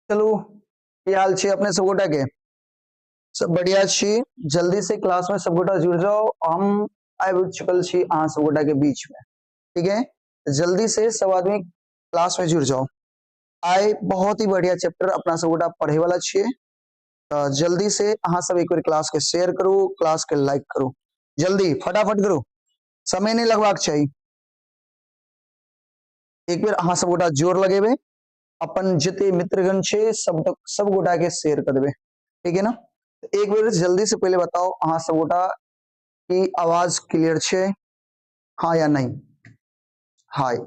चलू, की हाल छै अपने सब गोटा के? सब बढ़िया छी? जल्दी से क्लास में सब गोटा जुड़ जाओ। हम आबि चुकल छी अहाँ सब गोटा के बीच में, ठीक है? जल्दी से सब आदमी क्लास में जुड़ जाओ। आइ बहुत ही बढ़िया चैप्टर अपना सब गोटा पढ़े वाला छियै, तऽ जल्दी से अहाँ सब एक बेर क्लास के शेयर करू, क्लास के लाइक करू, जल्दी फटाफट करू, समय नहीं लगबाक चाही। एक बेर अहाँ सब गोटा जोर लगेबै, अपन जते मित्रगण छै सब सब गोटा के शेयर कर देबै, ठीक है ना? एक बेर जल्दी से पहले बताओ अहाँ सब गोटा कि आवाज क्लियर छै, हाँ या नहीं? हाय,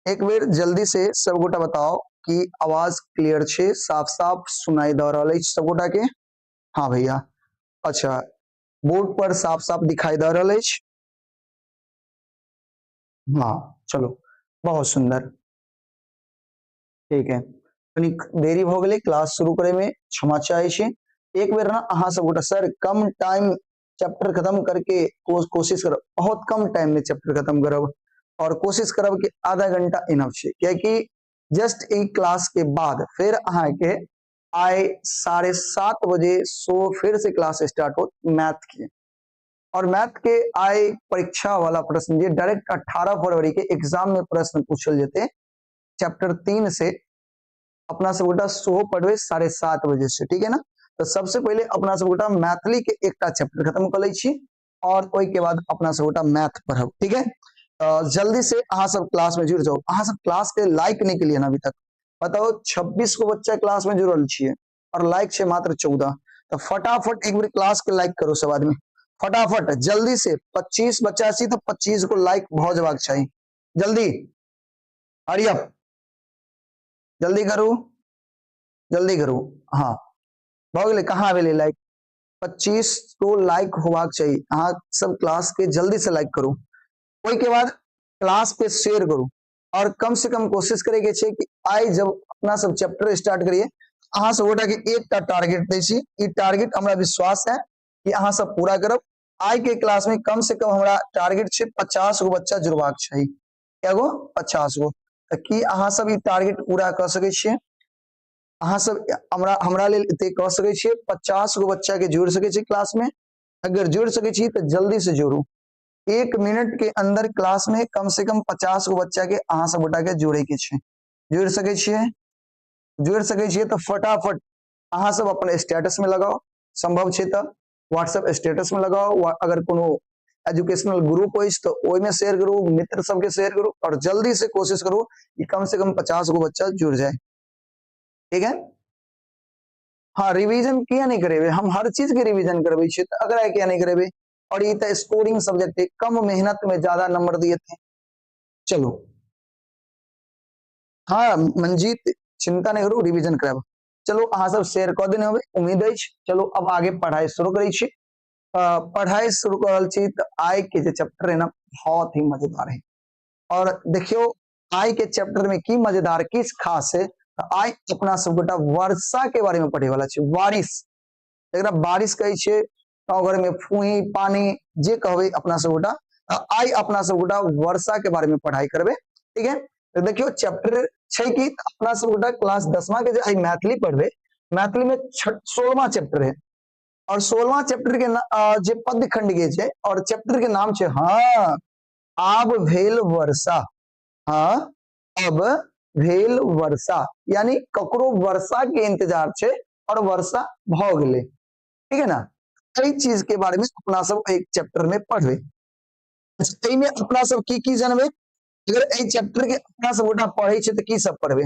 एक बेर जल्दी से सब गोटा बताओ कि आवाज क्लियर छै, साफ साफ सुनाई दऽ रहल अछि सब गोटा के? हाँ भैया, अच्छा, बोर्ड पर साफ साफ दिखाई दऽ रहल अछि? हाँ, चलो, बहुत सुंदर, ठीक है। कनिक देरी भऽ गेलै क्लास शुरू करे में, क्षमा चाहे छी। एक बेर ना अहाँ सब गोटा, सर कम टाइम चैप्टर खत्म करके कोशिश करब, बहुत कम टाइम में चैप्टर खत्म करब और कोशिश करब कि आधा घंटा इनफ छै, कियाकि जस्ट ई क्लास के बाद फिर अहाँ के आइ 7:30 बजे सो फिर से क्लास स्टार्ट हो मैथ के, और मैथ के आइ परीक्षा वाला प्रश्न जे डायरेक्ट 18 फरवरी के एग्जाम में प्रश्न पूछल जेते चैप्टर 3 से, अपना सब गोटा सेहो पढ़बै 7:30 बजे से, ठीक है ना? तो सबसे पहले अपना सब गोटा मैथिली के एकटा चैप्टर खत्म कर लै छी और ओहि के बाद अपना सब गोटा मैथ पढ़ब, ठीक है? तो जल्दी से अहाँ सब क्लास में जुड़ जाओ। अहाँ सब क्लास के लाइक नहीं के लिए ना अभी तक, बताओ, 26 गो बच्चा क्लास में जुड़ल छियै और लाइक छै मात्र 14, तो फटाफट एक बेर क्लास के लाइक करो सब आदमी, फटाफट जल्दी से। 25 बच्चा छी तो 25 गो लाइक भऽ जेबाक चाही। जल्दी, हरी अप, जल्दी करू, जल्दी करू। हाँ, भऽ गेलै? कहाँ भेलै लाइक? 25 गो लाइक होबाक चाही। अहाँ सब क्लास के जल्दी से लाइक करू, ओहिके बाद क्लास के शेयर करू और कम से कम कोशिश करे के छै कि आइ जब अपना सब चैप्टर स्टार्ट करिए, अहाँ सब गोटा के एकटा टारगेट दै छी। ई टारगेट हमरा विश्वास है कि अहाँ सब पूरा करब। आइ के क्लास में कम से कम हमरा टारगेट छै 50 गो बच्चा जुड़बाक चाही। कए गो? 50 गो। तऽ की अहाँ सब ई टारगेट पूरा कऽ सकै छियै? अहाँ सब हमरा हमरा लेल एते कऽ सकै छियै? 50 गो बच्चा के जोड़ि सकै छियै क्लास में? अगर जोड़ि सकै छी तऽ जल्दी से जोड़ू। 1 मिनट के अंदर क्लास में कम से कम 50 गो बच्चा के अहाँ सब गोटा के जोड़े के छै। जोड़ि सकै छियै? जोड़ि सकै छियै तऽ फटाफट अहाँ सब अपन स्टेटस में लगाउ, संभव छै तऽ व्हाट्सएप स्टेटस में लगाउ, अगर कोनो एजुकेशनल ग्रुप अछि तऽ ओहिमे शेयर करू, मित्र सबके शेयर करू और जल्दी से कोशिश करू कि कम से कम 50 गो बच्चा जुड़ जाए, ठीक है? हाँ, रिवीजन किया नहीं करेबे? हम हर चीज के रिवीजन करबै छियै, तऽ अगर किया नहीं करेबे? और ई तऽ स्कोरिंग सब्जेक्ट है, कम मेहनत में ज्यादा नंबर दिए थे। चलो, हाँ मंजीत, चिंता नहीं करू, रिवीजन कराब। चलो, अहाँ सब शेयर कऽ देने होबै, उम्मीद अछि। चलो, अब आगे पढ़ाई शुरू करै छी। पढ़ाई शुरू कर रहल छी तऽ आइ के जे चैप्टर है ना, बहुत ही मजेदार है। और देखियो, आइ के चैप्टर में की मजेदार, की खास है? तऽ आइ अपना सब गोटा वर्षा के बारे में पढ़े वाला छी। बारिश, एकरा बारिश कहै छै, गाँव घर में फूही पानी जे कहबै अपना सब गोटा। आइ अपना सब गोटा वर्षा के बारे में पढ़ाई करबै, ठीक है? तऽ देखियो, चैप्टर छै कि अपना सब गोटा क्लास 10वां के जे आइ मैथिली पढ़बै, मैथिली में 16वां चैप्टर है और 16वां चैप्टर के जे पद्य खंड के छै और चैप्टर के नाम छै हाँ आब भेल वर्षा। हाँ अब भेल वर्षा, यानी ककरो वर्षा के इंतजार छै और वर्षा भऽ गेलै, ठीक है ना? एहि चीज के बारे में अपना सब एक चैप्टर में पढ़बै। एहिमे अपना सब की की जानबै? अगर एहि चैप्टर के अपना सब गोटा पढ़ै छै तऽ की सब पढ़बै?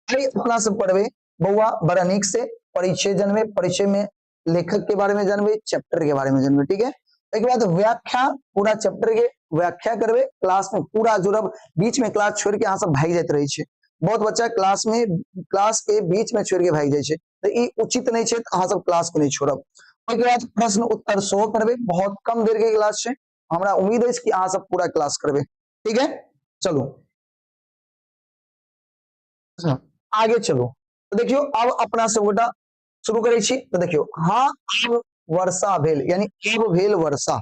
आइ अपना सब पढ़बै बौआ बड़ा नीक से परिचय जानबै, परिचय में लेखक के बारे में जानबै, चैप्टर के बारे में जानबै, ठीक है? एक बाद व्याख्या, पूरा चैप्टर के व्याख्या करबै। क्लास में पूरा जुड़ब, बीच में क्लास छोड़ के अहाँ सब भागि जाइत रहै छै। बहुत बच्चा क्लास में, क्लास के बीच में छोड़ के भागि जाइ छै, तऽ ई उचित नहि छै। तऽ अहाँ सब क्लास के नहि छोड़ब। ओहिके बाद प्रश्न उत्तर सेहो करबै। बहुत कम देर के क्लास छै, हमरा उम्मीद अछि कि अहाँ सब पूरा क्लास करबै, ठीक है? चलू, आगे चलू। तो देखियो, अब अपना सब गोटा शुरू करै छी। तो देखियो, हाँ आब वर्षा भेल, यानी आब भेल वर्षा।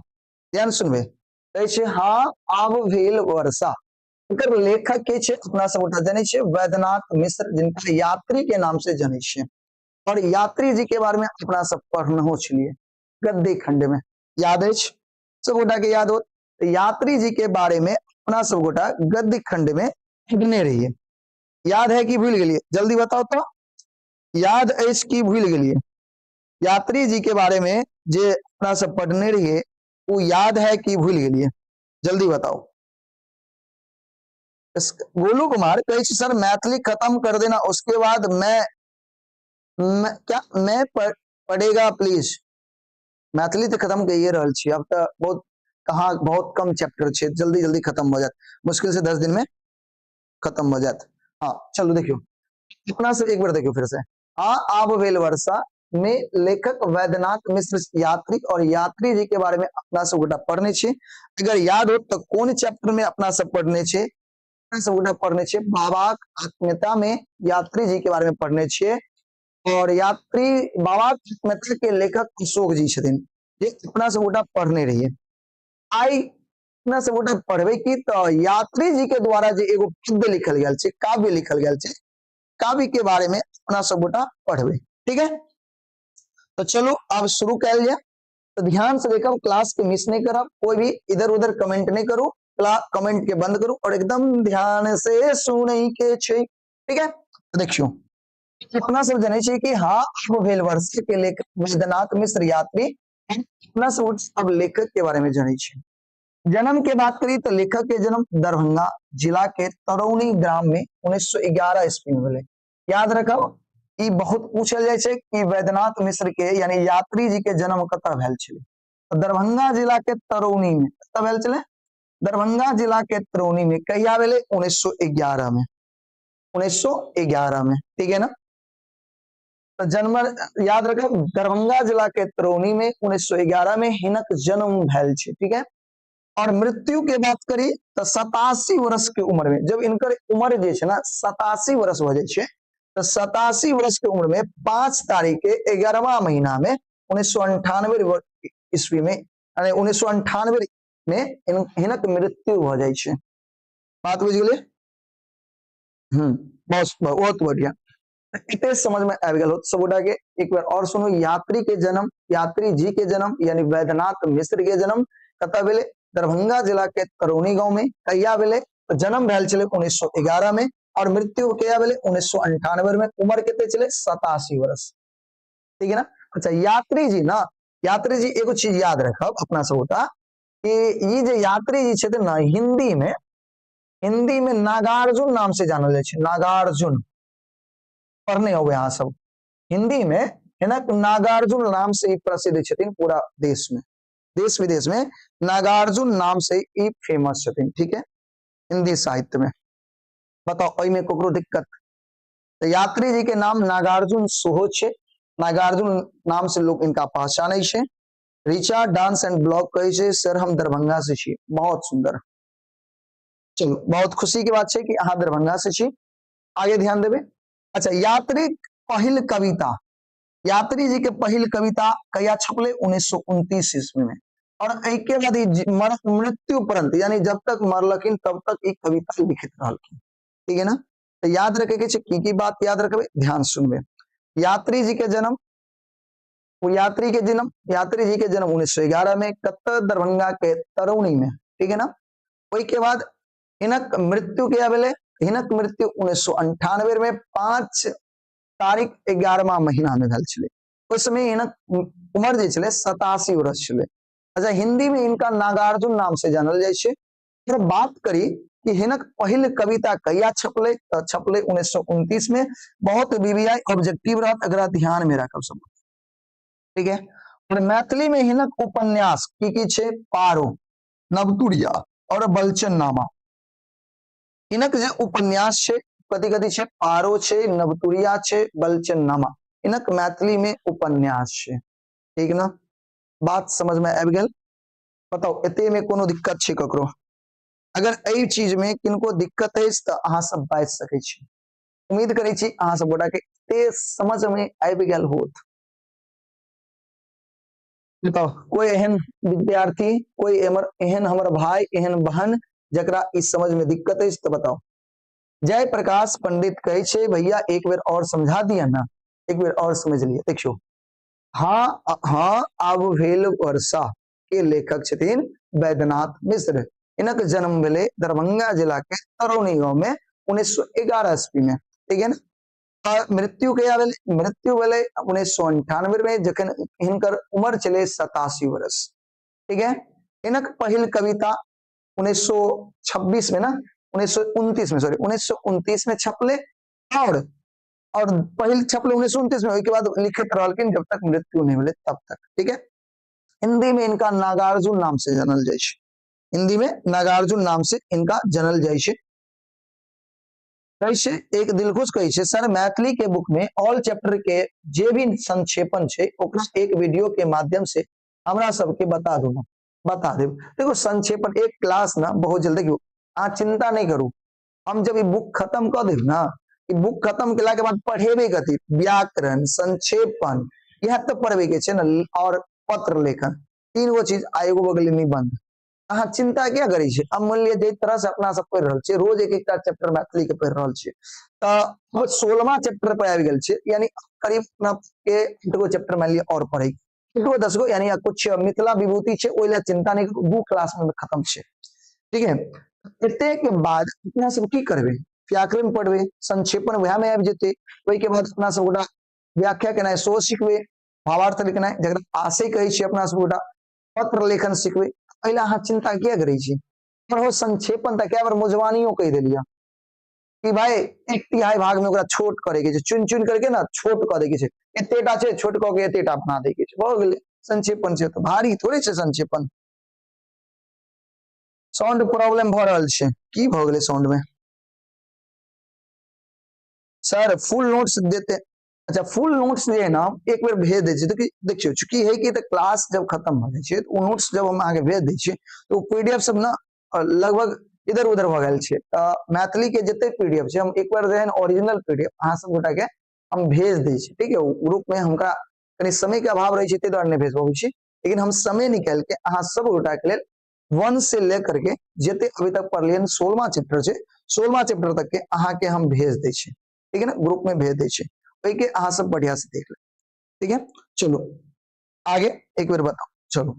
ध्यान सुनबै, कहै छै हाँ आब भेल वर्षा। एकर लेखक के छै अपना सब गोटा जनै छियै वैद्यनाथ मिश्र, जिनका यात्री के नाम से जनै छियै। और यात्री जी के बारे में अपना सब पढ़नहो छलियै गद्य खंड में, याद अछि सब गोटा के? याद होत? तऽ यात्री जी के बारे में अपना सब गोटा गद्य खंड में पढ़ने रहियै। याद है कि भूल गेलियै? जल्दी बताउ तो, याद अछि कि भूल गेलियै? यात्री जी के बारे में जे अपना सब पढ़ने रहियै वो याद है कि भूल गेलियै? जल्दी बताओ। गोलू कुमार कहै छै सर मैथिली खत्म कर देना, उसके बाद मैं क्या मैं पढ़ेगा प्लीज। मैथिली तऽ खत्म कहिए रहल छी अब तऽ बहुत कहाँ बहुत कम चैप्टर छै, जल्दी जल्दी खत्म हो जात, मुश्किल से 10 दिन में खत्म हो जात। हाँ चलू देखियो अपना सब एक बार देखियो फिर से। हाँ आब भेल वर्षा में लेखक वैद्यनाथ मिश्र यात्री, और यात्री जी के बारे में अपना सब गोटा पढ़ने छी। अगर याद हो तो कोन चैप्टर में अपना सब पढ़ने छी? अपना सब गोटा पढ़ने छी बाबाक आत्मीयता में, यात्री जी के बारे में पढ़ने छियै। और यात्री बाबाक आत्मीयता के लेखक अशोक जी छथिन, जे अपना सब गोटा पढ़ने रहियै। आइ अपना सब गोटा पढ़बै की तऽ यात्री जी के द्वारा जे एगो पद्य लिखल गेल छै, काव्य लिखल गेल छै, काव्य के बारे में अपना सब गोटा पढ़बै। ठीक है, तो चलो अब शुरू कैल जाए। तो ध्यान से देखब, क्लास के मिस नहीं करब, कोई भी इधर उधर कमेंट नहीं करू, कमेंट के बंद करू और एकदम ध्यान से सुनै के छै। ठीक है, तो देखियो अपना सब जनै छियै कि हाँ अब भेल वर्ष के लेखक वैद्यनाथ मिश्र यात्री। अपना सब अब लेखक के बारे में जनै छियै। जन्म के बात करी तो लेखक के जन्म दरभंगा जिला के तरौनी ग्राम में 1911 ईस्वी में भेलै। याद रखब, ई बहुत पूछल जाइ छै कि वैद्यनाथ मिश्र के यानी यात्री जी के जन्म कतऽ भेल छलै? तऽ दरभंगा जिला के तरौनी में। कतऽ भेल छलै? दरभंगा जिला के तरौनी में। कहिया भेलै? 1911 में, 1911 में। ठीक है ना? तो जन्म याद रखब, दरभंगा जिला के तरौनी में 1911 में हिनक जन्म भेल छै। ठीक है, और मृत्यु के बात करी तो 87 वर्ष के उम्र में, जब इनकर उम्र जे छै ना 87 वर्ष हो जाइ छै, तो 87 वर्ष के उम्र में 5 तारीख के 11वां महीना में 1998 ईस्वी में, यानी 1998 में हिनक मृत्यु हो जाइ छै। बात बुझि गेलै? बहुत बहुत बढ़िया, एते समझ में आबि गेल होत सब गोटा के। एक बार और सुनू, यात्री के जन्म, यात्री जी के जन्म यानी वैद्यनाथ मिश्र के जन्म कतऽ भेलै? दरभंगा जिला के तरौनी गांव में। कहिया भेलै? तऽ जन्म भेल छलै 1911 में और मृत्यु कहिया भेलै? 1998 में। उम्र कते छलै? 87 वर्ष। ठीक है ना? अच्छा, यात्री जी ना, यात्री जी एगो चीज याद रखब अपना सब गोटा कि ई जे यात्री जी छथिन ना, हिंदी में नागार्जुन नाम से जानल जाइ छै। नागार्जुन पढ़ने होबै अहाँ सब, हिंदी में हिनक नागार्जुन नाम से ही प्रसिद्ध छथिन पूरा देश में, देश विदेश में नागार्जुन नाम से ही फेमस छथिन। ठीक है, हिंदी साहित्य में। बताओ एहिमे ककरो दिक्कत? तो यात्री जी के नाम नागार्जुन सेहो छै, नागार्जुन नाम से लोग इनका पहचानै छै। ऋचा डांस एंड ब्लॉग कहै छै सर हम दरभंगा से छी। बहुत सुंदर, चलो बहुत खुशी के बात छै कि अहाँ दरभंगा से छी। आगे ध्यान देबै। अच्छा, यात्री पहिल कविता, यात्री जी के पहिल कविता कहिया छपले? 1929 ईस्वी में। और एहि बाद मृत्यु पर्यंत, यानी जब तक मरलखिन तब तक ई कविता लिखित रहलखिन। ठीक है ना? तो याद रखे के छै, की की बात याद रखबै, ध्यान सुनबै। यात्री जी के जन्म, वो यात्री के जन्म, यात्री जी के जन्म 1911 में, कत? दरभंगा के तरौनी में। ठीक है ना? ओहि के बाद हिनक मृत्यु कहिया भेलै? हिनक मृत्यु 1998 में 5 तारीख 11वां महीना में भेल छलै। ओहि समय हिनक उम्र जे छलै 87 वर्ष छलै। अच्छा, हिंदी में इनका नागार्जुन नाम से जानल जाइ छै। फिर बात करी कि हिनक पहिल कविता कहिया छपलै? तऽ छपलै 1929 में। बहुत वीवीआई ऑब्जेक्टिव रहत, एकरा ध्यान में राखब सब। ठीक है, और मैथिली में हिनक उपन्यास की की छै? पारो, नवतुरिया और बलचन नामा। हिनक जे उपन्यास छै कथी कथी छै? पारो छै, नवतुरिया छै, बलचन नामा, हिनक मैथिली में उपन्यास छै। ठीक ना? बात समझ में आबि गेल? बताउ एते में कोनो दिक्कत छै ककरो? अगर एहि चीज में किनको दिक्कत अछि तऽ अहाँ सब बाजि सकै छी। उम्मीद करै छी अहाँ सब गोटा के एते समझ में आबि गेल होत। बताउ कोई एहन विद्यार्थी, कोई एमर एहन हमर भाई, एहन बहन जकरा ई समझ में दिक्कत अछि तऽ बताउ। जय प्रकाश पंडित कहै छै भैया एक बेर और समझा दिया ना, एक बेर और समझ लिया। देखियौ, हाँ हाँ आब भेल वर्षा के लेखक छथिन वैद्यनाथ मिश्र। हिनक जन्म भेलै दरभंगा जिला के तरौनी गांव में 1911 ईस्वी में, ठीक है ना। मृत्यु कहिया भेलै? मृत्यु भेलै 1998 में, जखन हिनकर उम्र छलै 87 वर्ष, ठीक है। हिनक पहिल कविता 1926 में ना, 1929 में, सॉरी 1929 में छपले, और पहिल छपले 1929 में, ओहिके बाद लिखैत रहलखिन जब तक मृत्यु नहीं भेलै तब तक, ठीक है। हिंदी में इनका नागार्जुन नाम से जानल जाइ छै, हिंदी में नागार्जुन नाम से इनका जानल जाइ छै। कहै छै एक दिलखुश कहै छै सर मैथिली के बुक में ऑल चैप्टर के जे भी संक्षेपण छै ओकरा एक वीडियो के माध्यम से हमरा सबके बता दू ना, बता देब। देखो संक्षेपण एक क्लास ना बहुत जल्द, देखियो अहाँ चिंता नहीं करू, हम जब ई बुक खत्म कऽ देब ना, ई बुक खत्म केला के बाद पढ़ेबे कथी? व्याकरण, संक्षेपण, इएह तऽ पढ़बे के छै ना, और पत्र लेखन, तीन गो चीज आ एगो बगल निबंध। अहाँ चिंता किया करै छी? अब मान लिअ जाहि तरह से अपना सब पढ़ि रहल छियै, रोज एक एकटा चैप्टर मैथिली के पढ़ि रहल छियै, तऽ 16वां चैप्टर पर आबि गेल छियै, यानी करीब अपना के 8 गो चैप्टर मान लिअ और पढ़ै, 8 गो 10 गो, यानी कुछ मिथिला विभूति छै, ओहि लए चिंता नहि करू, 2 क्लास में खत्म छै, ठीक है। एते के बाद अपना सब की करबै? व्याकरण पढ़बै, संक्षेपण वएह में आबि जेतै, ओहिके बाद अपना सब गोटा व्याख्या केनाइ सेहो सिखबै, भावार्थ लिखनाइ जकरा आशय कहै छियै अपना सब गोटा, पत्र लेखन सिखबै। एहि लए अहाँ चिंता किया करै छी? पर हो संक्षेपण तऽ कए बेर मुजवानियो कहि देलियै कि भाई 1/3 भाग में ओकरा छोट करे के छै, चुनि चुनि करके ना छोट कऽ दै के छै, एतेटा छै छोट कऽ के एतेटा बना दै के छै, भऽ गेलै संक्षेपण छै, तऽ भारी थोड़े छै संक्षेपण। साउंड प्रॉब्लम भऽ रहल छै, की भऽ गेलै साउंड में? सर फुल नोट्स देते, अच्छा फुल नोट्स जे है ना एक बेर भेज दै छियै, देखियौ देखियौ चूँकि है कि तऽ क्लास जब खत्म भऽ जाइ छै तऽ ओ नोट्स जब हम अहाँके भेज दै छियै तऽ ओ पीडीएफ सब ना लगभग इधर उधर भऽ गेल छै, तऽ मैथिली के जते पीडीएफ छै हम एक बार जे है ने ओरिजिनल पीडीएफ अहाँ सब गोटा के हम भेज दै छी, ठीक है। ग्रुप में हमरा कनि समय के अभाव रहै छै ताहि दुआरे नहि भेज पबै छी, लेकिन हम समय निकालि के अहाँ सब गोटा के लेल 1 से लेकर के जते अभी तक पढ़लियै 16वां चैप्टर छै, 16वां चैप्टर तक के अहाँ के हम भेज दै छी, ठीक है ना, ग्रुप में भेज दै छी, ओहिके अहाँ सब बढ़िया से देख लेब, ठीक है। चलो आगे एक बेर बताओ, चलो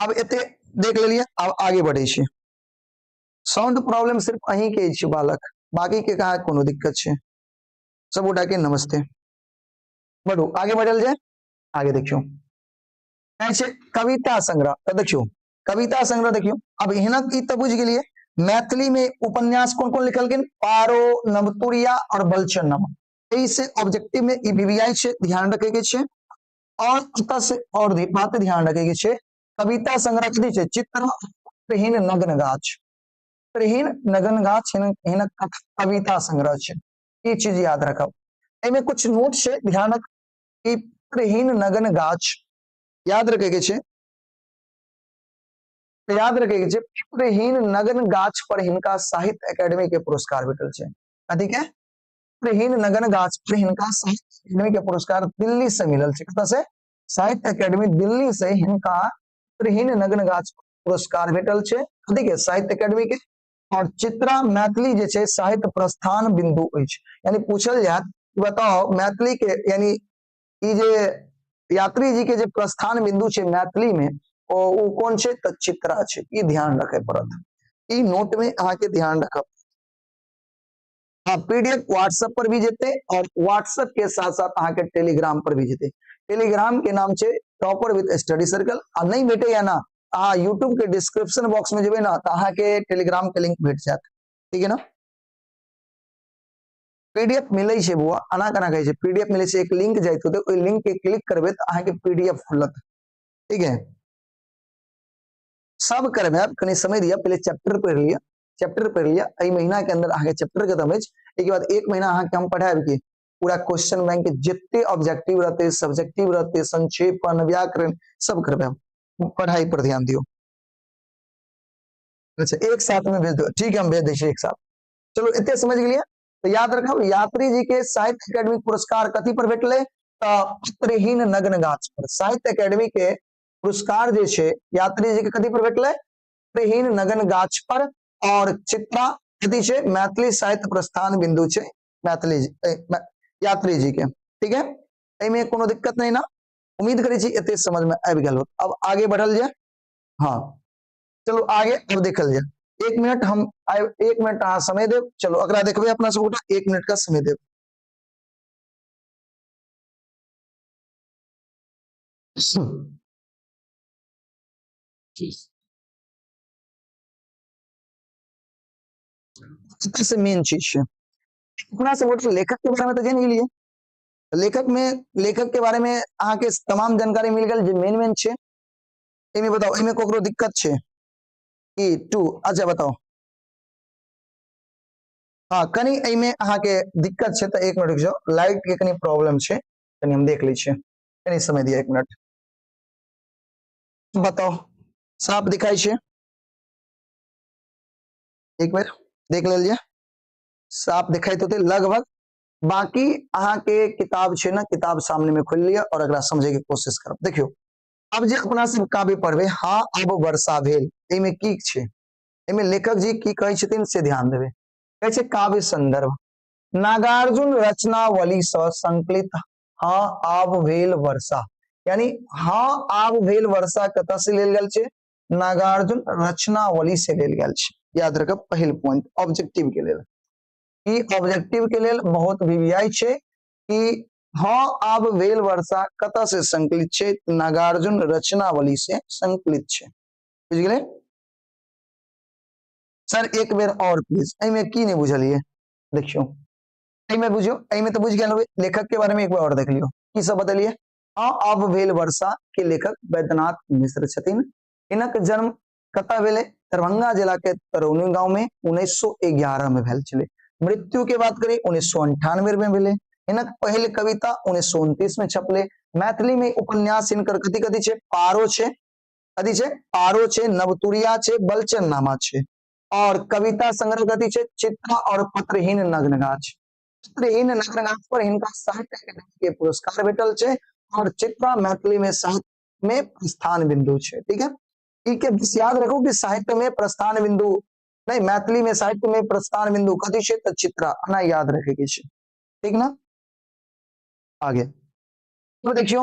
अब एते देख लेलियै, अब आगे बढ़ै छी। साउंड प्रॉब्लम सिर्फ अहीं के अछि बालक, बाकी के कहाँ कोनो दिक्कत छै। सब गोटा के नमस्ते। बढ़ू आगे बढ़ल जाय, आगे देखियौ कहै छै कविता संग्रह। तऽ देखियौ कविता संग्रह देखियौ, अब हिनक ई तऽ बुझि गेलियै मैथिली में उपन्यास कोन कोन लिखलखिन, पारो, नवतुरिया और बलचनमा। एहि से ऑब्जेक्टिव में ई वीवीआई छै, ध्यान रखे के छै। और एतऽ से और बात ध्यान रखे के छै, कविता संग्रह कथी छै, चित्रहीन नग्न गाछ, चित्रहीन नग्न गाछ हिनक कविता संग्रह छै, ई चीज याद रखब। एहिमे कुछ नोट छै ध्यान रख, ई चित्रहीन नग्न गाछ याद रखे के छै, याद रखे के छै। चित्रहीन नग्न गाछ पर हिनका साहित्य एकेडमी के पुरस्कार भेटल छै। कथी के? चित्रहीन नग्न गाछ पर हिनका साहित्य एकेडमी के पुरस्कार दिल्ली से मिलल छै। कतऽ से? साहित्य एकेडमी दिल्ली से हिनका चित्रहीन नग्न गाछ पुरस्कार भेटल छै। कथी के? साहित्य एकेडमी के। और चित्रा मैथिली जे छै साहित्य प्रस्थान बिंदु अछि, यानी पूछल जायत बताओ मैथिली के, यानी ई जे यात्री जी के जे प्रस्थान बिंदु छै मैथिली में ओ कोन छै, तऽ चित्रा छै। ई ध्यान रखे पड़त, ई नोट में अहाँ के ध्यान रखब। हाँ, पीडीएफ व्हाट्सएप पर भी जेते और व्हाट्सएप के साथ साथ अहाँ के टेलीग्राम पर भी जेते। टेलीग्राम के नाम छै टॉपर विद स्टडी सर्कल। आ नहीं भेटे या ना, अहाँ यूट्यूब के डिस्क्रिप्शन बॉक्स में जेबै ना तऽ अहाँ के टेलीग्राम के लिंक भेट जायत, ठीक है ना। पीडीएफ मिलै छै बौआ, एना केना कहै छै पीडीएफ मिलै छै, एक लिंक जाइत होतै, ओहि लिंक के क्लिक करबै तऽ अहाँ के पीडीएफ खुलत, ठीक है। सब करबै, आब कनि समय दिअ, पहिले चैप्टर पढ़ि लिअ, चैप्टर पढ़ि लिअ। एहि महीना के अंदर अहाँ के चैप्टर खत्म अछि, एहिके बाद 1 महीना अहाँ के हम पढ़ायब की पूरा क्वेश्चन बैंक के जते ऑब्जेक्टिव रहते, सब्जेक्टिव रहते, संक्षेपण, व्याकरण सब करबै, पढ़ाई पर ध्यान दियौ। अच्छा एक साथ में भेज दो, ठीक है हम भेज दै छी एक साथ। चलो एते समझ गेलियै तो याद रखब यात्री जी के साहित्य अकेडमी पुरस्कार कथी पर भेटलै, तऽ पत्रहीन नग्न गाछ पर। साहित्य अकेडमी के पुरस्कार जे छै यात्री जी के कथी पर भेटलै, पत्रहीन नगन गाछ पर और चित्रा कथी छै? मैथिली साहित्य प्रस्थान बिंदु छै मैथिली यात्री जी के। ठीक है, एहिमे कोनो दिक्कत नहीं ना? उम्मीद करै छी एते समझ में आबि गेल होत। अब आगे बढ़ल जाय। हाँ चलू आगे अब देखल जाय। एक मिनट हम एक मिनट अहाँ समय देब। चलू एकरा देखबै अपना सब गोटा, एक मिनट का समय देब। से मेन चीज छै अपना सब गोटा लेखक के बारे में तऽ जानि गेलियै। लेखक में लेखक के बारे में अहाँके तमाम जानकारी मिल गेल जे मेन मेन छै। एहिमे बताउ, एहिमे ककरो दिक्कत छै ई टू? अच्छा बताउ। हाँ कनि एहिमे अहाँके दिक्कत छै तऽ एक मिनट रुकि जाउ, लाइट के कनि प्रॉब्लम छै, कनि हम देख लै छियै, कनि समय दिअ एक मिनट। बताउ, साफ दिखाई छै? एक बेर देख लेल जाय, साफ दिखाई तो लगभग। बाकी अहाँके किताब छै ने, किताब सामने में खोलि लिअ और एकरा समझे के कोशिश करब। देखियौ अब जे अपना सब काव्य पढ़बै, हाँ अब वर्षा भेल, एहिमे की छै, एहिमे लेखक जी की कहै छथिन से ध्यान देबै। कहै छै काव्य संदर्भ नागार्जुन रचनावली सँ संकलित हाँ आब भेल वर्षा, यानी हाँ आब भेल वर्षा कतऽ से लेल गेल छै? नागार्जुन रचनावली से लेल गेल छै। याद रखब पहिल पॉइंट ऑब्जेक्टिव के लेल, ई ऑब्जेक्टिव के लेल बहुत वीवीआई छै कि हाँ आब भेल वर्षा कतऽ से संकलित छै? नागार्जुन रचनावली से संकलित छै। बुझि गेलै सर? एक बेर और प्लीज, एहिमे की नहि बुझलियै? देखियौ एहिमे बुझियौ, एहिमे तऽ बुझि गेल होबै लेखक के बारे में। एक बार और देख लियौ की सब बतेलियै। हाँ अब भेल वर्षा के लेखक वैद्यनाथ मिश्र छथिन। हिनक जन्म कतऽ भेलै? दरभंगा जिला के तरौनी गांव में 1911 में भेल छलै। मृत्यु के बात करी 1998 में भेलै। हिनक पहिल कविता 1929 में छपलै। मैथिली में उपन्यास हिनकर कथी कथी छै? पारो छै, कथी छै? पारो छै, नवतुरिया छै, बलचन नामा छै। और कविता संग्रह कथी छै? चित्रा और पत्रहीन नग्न गाछ। पत्रहीन नग्न गाछ पर हिनका साहित्य अकादमी के पुरस्कार भेटल छै और चित्रा मैथिली में साहित्य में प्रस्थान बिंदु छै। ठीक है, ई के बस याद रखू कि साहित्य में प्रस्थान बिंदु नहीं, मैथिली में साहित्य में प्रस्थान बिंदु कथी छै? तऽ चित्रा, एना याद रखे के छै। ठीक ना? आगे तो देखियो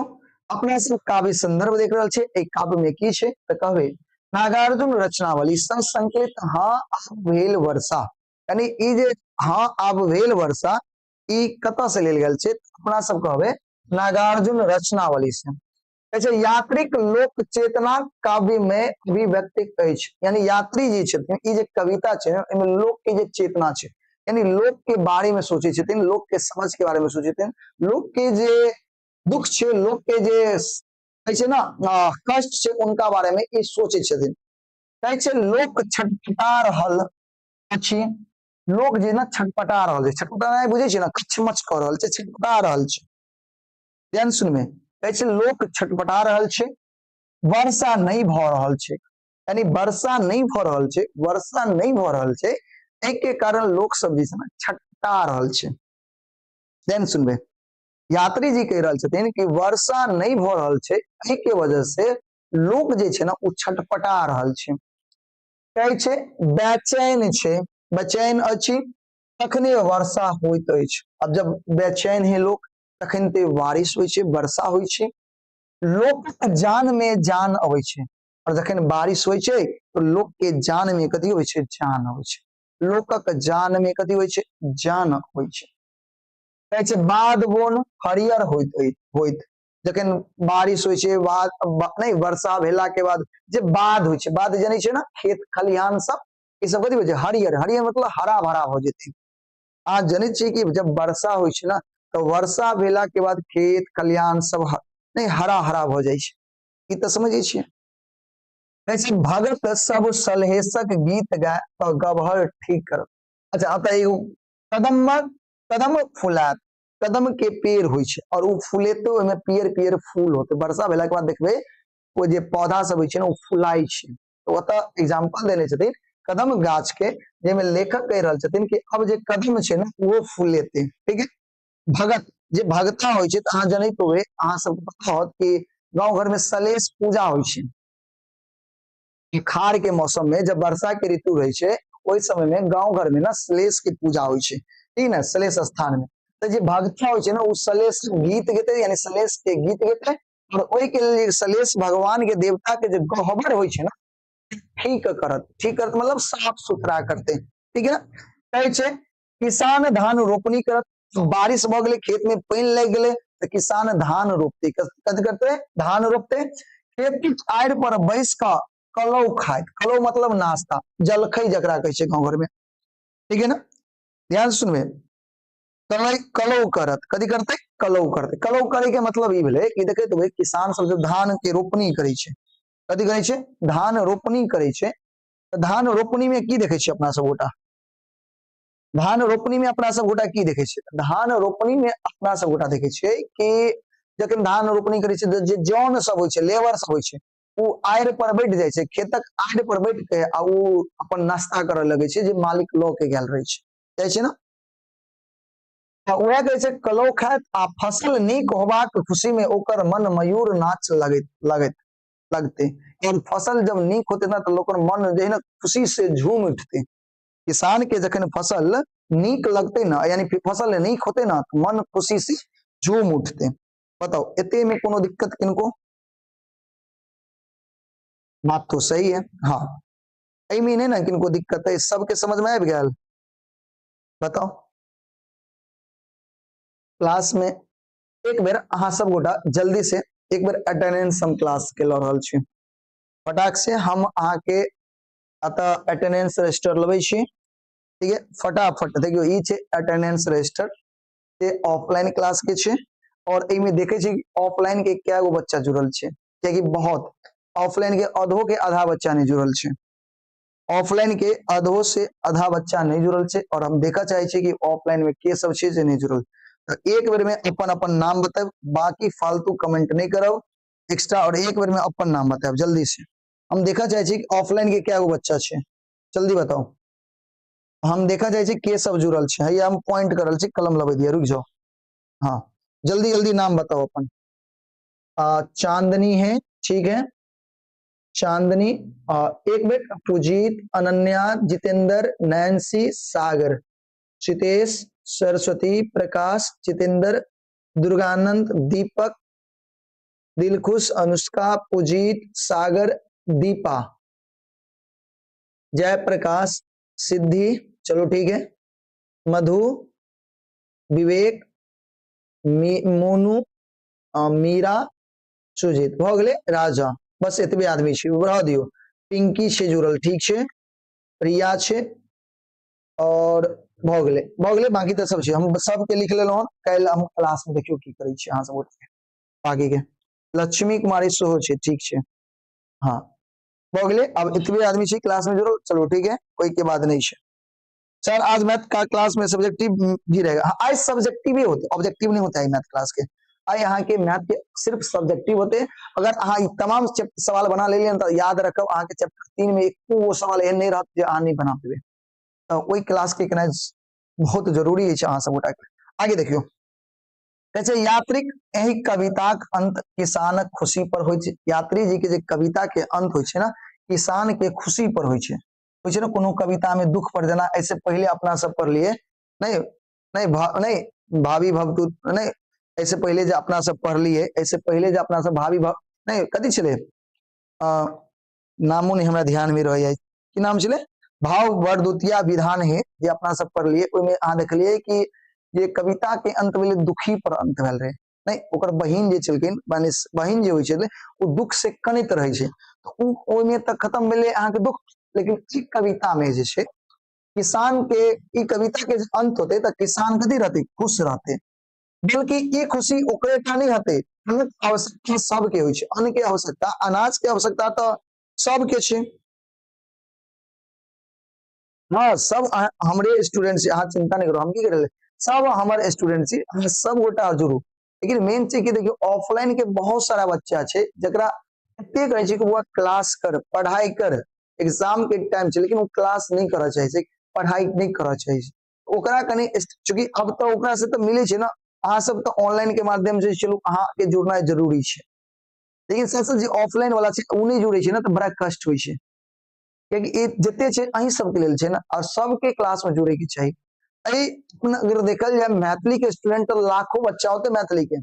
अपना सब काव्य संदर्भ देख रहल छै। एहि काव्य में की छै तऽ कहबै नागार्जुन रचनावली संकलित हाँ आब भेल वर्षा, यानी ई जे हाँ आब भेल वर्षा ई कतऽ से लेल गेल छै? अपना सब कहबै नागार्जुन रचनावली से। कहै छै यात्रीक लोक चेतना काव्य में अभिव्यक्ति अछि, यानी यात्री जे छथिन ई जे कविता छै एहिमे लोक के जे चेतना छै, यानी लोक के बारे में सोचै छथिन, लोक के समझ के बारे में सोचै छथिन, लोक के जे दुख छै, लोक के जे कहै छै ना कष्ट छै, उनका बारे में ई सोचै छथिन। कहै छै लोक छटपटा रहल अछि, लोक जे ना छटपटा रहल छै, छटपटा बुझै छै ना, कछमछ कऽ रहल छै, छटपटा रहल छै। ध्यान सुनबै, कहै छै लोक छटपटा रहल छै, वर्षा नहि भऽ रहल छै, यानी वर्षा नहि भऽ रहल छै, वर्षा नहि भऽ रहल छै, एहि के कारण लोक सब जे छै ने छटपटा रहल छै। ध्यान सुनबै, यात्री जी कहि रहल छथिन कि वर्षा नहि भऽ रहल छै, एहि के वजह से लोक जे छै ने ओ छटपटा रहल छै। कहै छै बेचैन छै, बेचैन अछि तखने वर्षा होइत अछि। आब जब बेचैन है लोक तखन ते बारिश होइ छै, वर्षा होइ छै, लोकक जान में जान अबै छै। और जखन बारिश होइ छै तो लोक के जान में कथी होइ छै? जान अबै छै। लोकक जान में कथी होइ छै? जान होइ छै। कहै छै बाध बोन हरियर होइत होइत, जखन बारिश होइ छै, बाद नहि वर्षा भेला के बाद जे बाध होइ छै, बाध जनै छै ने, खेत खलिहान सब, ई सब कथी होइ छै? हरियर। हरियर मतलब हरा भरा भऽ जेतै। अहाँ जनै छियै कि जब वर्षा होइ छै ने तऽ वर्षा भेला के बाद खेत खलिहान सब नहि हरा हरा भऽ जाइ छै। ई तऽ समझै छियै। कहै छै भगत सब सलहेशक गीत गाय तऽ गबहर ठीक करत। अच्छा एतऽ एगो कदम कदम फुलायत, कदम के पेड़ होइ छै और ओ फुलेतै, ओहिमे पियर पियर फूल होतै। वर्षा भेला के बाद देखबै ओ जे पौधा सब होइ छै ने ओ फुलाइ छै। तऽ ओतऽ एग्जाम्पल देने छथिन कदम गाछ के, जाहिमे लेखक कहि रहल छथिन कि अब जे कदम छै ने ओहो फुलेतै। ठीक है, भगत जे भगता होइ छै तऽ अहाँ जनैत होबै, अहाँ सबके पता होत कि गाँव घर में सलेश पूजा होइ छै। अखाड़ के मौसम में जब वर्षा के ऋतु रहै छै, ओहि समय में गांव घर में ना सलेश के पूजा होइ छै, ठीक ने? सलेश स्थान में तऽ जे भगता होइ छै ने, ओ सलेश गीत गेतै, यानी सलेश के गीत गेतै, और ओहि के लेल सलेश भगवान के देवता के जे गहबर होइ छै ना, ठीक करत। ठीक करत मतलब साफ सुथरा करते, ठीक है ना? कहै छै किसान धान रोपनी करत। बारिश भऽ गेलै, खेत में पानि लागि गेलै, तऽ किसान धान रोपते। कथी करते? धान रोपते। खेत के आड़ि पर बैस कऽ कलौ खाइत। कलौ मतलब नाश्ता, जलखै जकरा कहै छै गाँव घर में, ठीक है ना? ध्यान सुनबै। कलै कलौ करत, कथी करतै? कलौ करतै। कलौ करे के मतलब ई भेलै कि देखैत हेबै किसान सब जब धान के रोपनी करै छै, कथी करै छै? धान रोपनी करै छै। तऽ धान रोपनी में की देखै छियै अपना सब गोटा? धान रोपनी में अपना सब गोटा की देखै छियै? धान रोपनी में अपना सब गोटा देखै छियै कि जखन धान रोपनी करै छै, जे जन सब होइ छै, लेबर सब होइ छै, ओ आड़ि पर बैठ जाइ छै, खेतक आड़ि पर बैठ के, आ ओ अपन नाश्ता करऽ लगै छै जे मालिक लऽ के गेल रहै छै, जाइ छै ने? तऽ उएह कहै छै कलौ खायत आ फसल नीक होबाक खुशी में ओकर मन मयूर नाच लगैत लगैत लगते। और फसल जब नीक होते ना, तऽ लोकर मन जे है ना खुशी से झूम उठते। किसान के जखन फसल नीक लगते ना, यानी फसल नीक होते ना, तऽ मन खुशी से झूम उठते। बताउ, एते में कोनो दिक्कत किनको? बात तो सही है। हाँ, एहिमे नहि ने किनको दिक्कत है? सबके समझ में आबि गेल? बताउ, क्लास में एक बेर अहाँ सब गोटा जल्दी से एक बेर अटेंडेंस हम क्लास के लऽ रहल छी। फटाक से हम अहाँके एतऽ अटेंडेंस रजिस्टर लबै छी, ठीक है? फटाफट देखियौ, ई छै अटेंडेंस रजिस्टर से ऑफलाइन क्लास के छै, और एहिमे देखे छी ऑफलाइन के कए गो बच्चा जुड़ल छै, कियाकि बहुत ऑफलाइन के अधो के आधा बच्चा नहीं जुड़ल छै। ऑफलाइन के अधो से आधा बच्चा नहीं जुड़ल छै, और हम देखा चाहे छी कि ऑफलाइन में के सब छै जे नहीं जुड़ल। तो एक बेर में अपन अपन नाम बतायब, बाकी फालतू कमेंट नहीं करब एक्स्ट्रा, और एक बेर में अपन नाम बतायब जल्दी से। हम देखा चाहे छी कि ऑफलाइन के कए गो बच्चा छै, जल्दी बताउ। हम देखा चाहे छी के सब जुड़ल छै। हैया हम पॉइंट करल छी, कलम लबै दिअ, रुक जाओ। हाँ, जल्दी जल्दी नाम बताओ अपन। चांदनी है, ठीक है, चांदनी। एक मिनट, पुजीत, अनन्या, जितेंद्र, नैन्सी, सागर, सितेश, सरस्वती, प्रकाश, जितेंद्र, दुर्गानंद, दीपक, दिलखुश, अनुष्का, पुजीत, सागर, दीपा, जयप्रकाश, सिद्धि, चलो ठीक है, मधु, विवेक, मोनू, मीरा, सुजीत, भऽ गेलै, राजा। बस एतबे आदमी छै, रह दियौ। पिंकी छै जुड़ल, ठीक छै, प्रिया छै, और भऽ गेलै, भऽ गेलै, बाकी तऽ सब छै। हम सबके लिख लेलहुँ हन। काल्हि हम क्लास मे देखियौ की करै छी अहाँ सब गोटे। बाकी के लक्ष्मी कुमारी सेहो छै, ठीक छै। हाँ, भऽ गेलै। आब एतबे आदमी छै क्लास में जुड़ल, चलो ठीक है, ओहि के बाद नहीं छै। सर, आज मैथ का क्लास में सब्जेक्टिव भी रहेगा? हाँ, आज सब्जेक्टिव ही होते, ऑब्जेक्टिव नहीं होता है मैथ क्लास के। आइ अहाँ के मैथ के सिर्फ सब्जेक्टिव होते। अगर अहाँ ई तमाम सवाल बना लेलियै तऽ याद रखब, अहाँ के चैप्टर 3 में एको गो सवाल एहन नहीं रहत जे अहाँ नहीं बना पेबै। तऽ ओहि क्लास के केनाइ बहुत जरूरी अछि अहाँ सब गोटा के। आगे देखियौ, कहै छै यात्रीक एहि कविताक अंत किसानक खुशी पर होइ छै। यात्री जी के जे कविता के अंत होइ छै ने, किसान के खुशी पर होइ छै। होइ छै ने कोनो कविता में दुख पर, जेना एहिसे पहिले अपना सब पढ़लियै नहीं, नहीं, नहीं भाभी भवतु नहीं, एहिसे पहिले जे अपना सब पढ़लियै, एहिसे पहिले जे अपना सब भाभी भव नहीं, कथी छलै, नामो नहीं हमरा ध्यान में रहैया, की नाम छलै, भाव वर द्वितीय विधान है, जे अपना सब पढ़लियै, ओहिमे अहाँ देखलियै कि जे कविता के अंत भेलै दुखी पर अंत भेल रहै। नहीं, ओकर बहिन जे छलखिन, माने बहिन जे होइ छलै ओ दुख से कनैत रहै छै, तऽ ओ ओहिमे तऽ खत्म भेलै अहाँके दुख। लेकिन ई कविता में जे छै किसान के, ई कविता के जे अंत होते तऽ किसान कथी रहते? खुश रहते। बल्कि ई खुशी ओकरे टा नहीं होते, अन्नक आवश्यकता सबके होइ छै। अन्न के आवश्यकता, अनाज के आवश्यकता तऽ सबके छै। हाँ, सब हमरे स्टूडेंट छी, अहाँ चिंता नहीं करू। हम की करै, सब हमर स्टूडेंट छी, अहाँ सब गोटा जुड़ू। लेकिन मेन छै कि देखियौ, ऑफलाइन के बहुत सारा बच्चा छै जकरा एते कहै छै कि बौआ क्लास कर, पढ़ाई कर, एग्जाम के टाइम छै, लेकिन ओ क्लास नहीं करऽ चाहै छै, पढ़ाई नहीं करऽ चाहै छै। ओकरा कनि चूँकि अब तऽ ओकरा से तऽ मिलै छै ने, अहाँ सब तऽ ऑनलाइन के माध्यम से चलू अहाँ के जुड़नाइ जरूरी छै, लेकिन सबसे जे ऑफलाइन वाला छै ओ नहि जुड़ै छै ने, तऽ बड़ा कष्ट होइ छै। कियाकि ई जते छै अहीं सबके लेल छै ने, और सबके क्लास में जुड़े के चाही। एहि अगर देखल जाय मैथिली के स्टूडेंट तो लाखों बच्चा होते मैथिली के,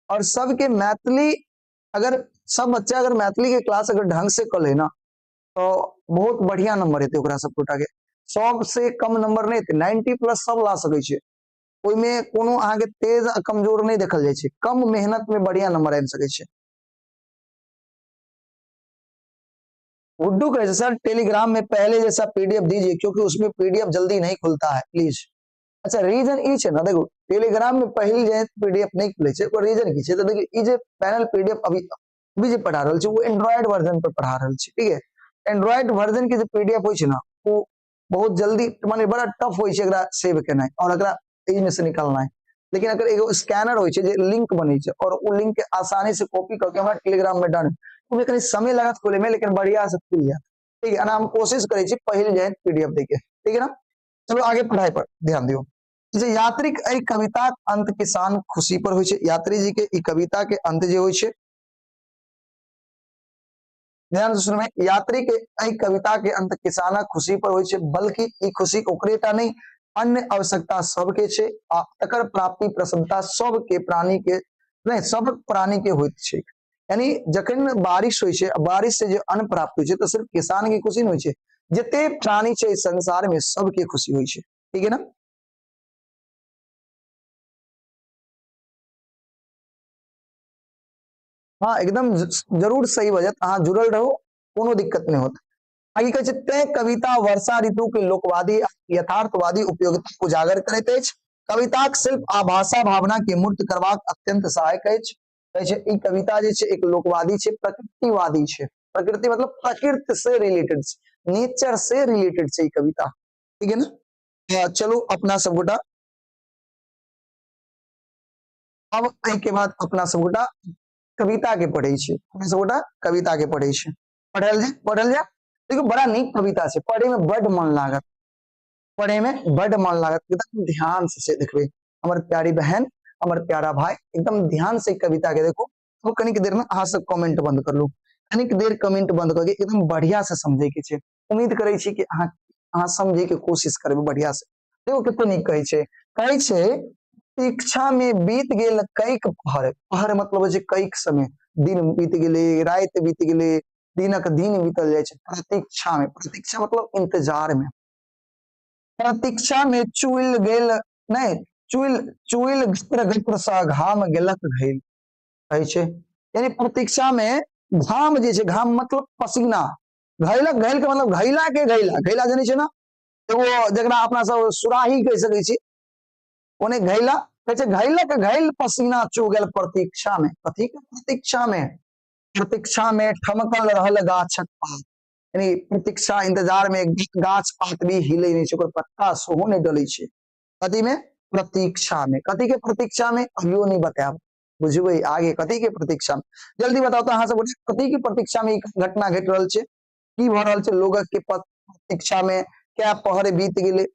और सबके मैथिली अगर सब बच्चा अगर मैथिली के क्लास अगर ढंग से कर ले ना तो बहुत बढ़िया नंबर हेतै ओकरा सब गोटा के। सबसे कम नंबर नहीं हेतै, 90 प्लस सब ला सकै छै। ओहिमे कोनो अहाँके तेज आ कमजोर नहीं देखल जाइ छै, कम मेहनत में बढ़िया नंबर आबि सकै छै। गुड्डू कहै छै सर टेलीग्राम में पहले जैसा पीडीएफ दीजिए क्योंकि उसमें पीडीएफ जल्दी नहीं खुलता है प्लीज। अच्छा रीजन ई छै ना, देखो टेलीग्राम में पहिल जे पीडीएफ नहीं खुले छै ओकर रीजन की छै, तो देखियो ई जे पैनल पीडीएफ अभी अभी जे पढ़ा रहल छै वो एंड्रॉइड वर्जन पर पढ़ा रहल छै, ठीक है। एंड्रॉइड वर्जन के जे पीडीएफ होइ छै ना वो बहुत जल्दी माने बड़ा टफ होइ छै एकरा सेव केनाइ और एकरा एहि में से निकालनाइ। लेकिन अगर एगो स्कैनर होइ छै जे लिंक बनै छै और ओ लिंक के आसानी से कॉपी करके हमरा टेलीग्राम में डाल, ओहिमे कनी समय लागत खोले में लेकिन बढ़िया से खुल जायत, ठीक है। एना हम कोशिश करै छी पहिल जायत पीडीएफ दै के, ठीक है ना। चलो आगे पढ़ाई पर ध्यान दियौ। जे यात्रीक एहि कविताक अंत किसान खुशी पर होइ छै, यात्री जी के ई कविता के अंत जे होइ छै, ध्यान से सुनबै, यात्री के एहि कविता के अंत किसानक खुशी पर होइ छै, बल्कि ई खुशी ओकरे टा नहि अन्य आवश्यकता सबके छै आ तकर प्राप्ति प्रसन्नता सबके प्राणी के नहि सब प्राणी के होइत छै। यानी जखन बारिश होइ छै, बारिश से जे अन्न प्राप्त होइ छै तऽ सिर्फ किसान के खुशी नहि होइ छै, जते प्राणी छै संसार में सबके खुशी होइ छै, ठीक है ना। हाँ एकदम जरूर सही भऽ जायत, अहाँ जुड़ल रहू, कोनो दिक्कत नहीं होत। आगे कहै छै तैं कविता वर्षा ऋतु के लोकवादी यथार्थवादी उपयोगिता उजागर करैत अछि। कविताक शिल्प आ भाषा भावना के मूर्त करबाक अत्यंत सहायक अछि। कहै छै ई कविता जे छै एक लोकवादी छै, प्रकृतिवादी छै। प्रकृति मतलब प्रकृति से रिलेटेड छै, नेचर से रिलेटेड छै ई कविता, ठीक है ना। चलू अपना सब गोटा अब एहि के बाद अपना सब गोटा कविता के पढ़ै छी, अपना सब गोटा कविता के पढ़ै छी। पढ़ल जाय, पढ़ल जाय। देखियौ बड़ा नीक कविता छै, पढ़े में बड मन लागत, पढ़े में बड मन लागत। एकदम ध्यान से देखबै हमर प्यारी बहन, हमर प्यारा भाई, एकदम ध्यान से कविता के देखो। तो कनिक देर में अहाँ सब कमेंट बंद कर लू, कनिक देर कमेंट बंद करके एकदम बढ़िया से समझे के छै। उम्मीद करै छी कि अहाँ समझे के कोशिश करबै बढ़िया से। देखो कते नीक कहै छै, कहै छै इच्छा में बीत गेल कैक पहर, पहर मतलब होइ छै कैक समय, दिन बीत गेलै, राति बीत गेलै, दिनक दिन बीतल जाइ छै। प्रतीक्षा में, प्रतीक्षा मतलब इंतजार में, प्रतीक्षा में चुइल गेल नहीं चुइल चुइल गत्र गत्र सा घाम गेलक घैल, कहै छै यानी प्रतीक्षा में घाम जे छै, घाम मतलब पसीना, घैलक घैल के मतलब घैला के घैला, घैला जानै छै ना, एगो जकरा अपना सब सुराही कहि सकै छी, ओने घैला कहै छै, घैलक घैल पसीना चू गेल प्रतीक्षा में। कथी के प्रतीक्षा में? प्रतीक्षा में ठमकल रहल गाछक पात, यानी प्रतीक्षा इंतजार में गाछ पात भी हिले नहीं छै, ओकर पत्ता सेहो नहीं डलै छै। कथी में? प्रतीक्षा में। कथी के प्रतीक्षा में? अभियो नहीं बतायब, बुझबै आगे कथी के प्रतीक्षा में। जल्दी बताओ तो अहाँ सब कथी के प्रतीक्षा में ई घटना घटि रहल छै, की भऽ रहल छै लोगक के प्रतीक्षा में? क्या पहर बीत गेलै,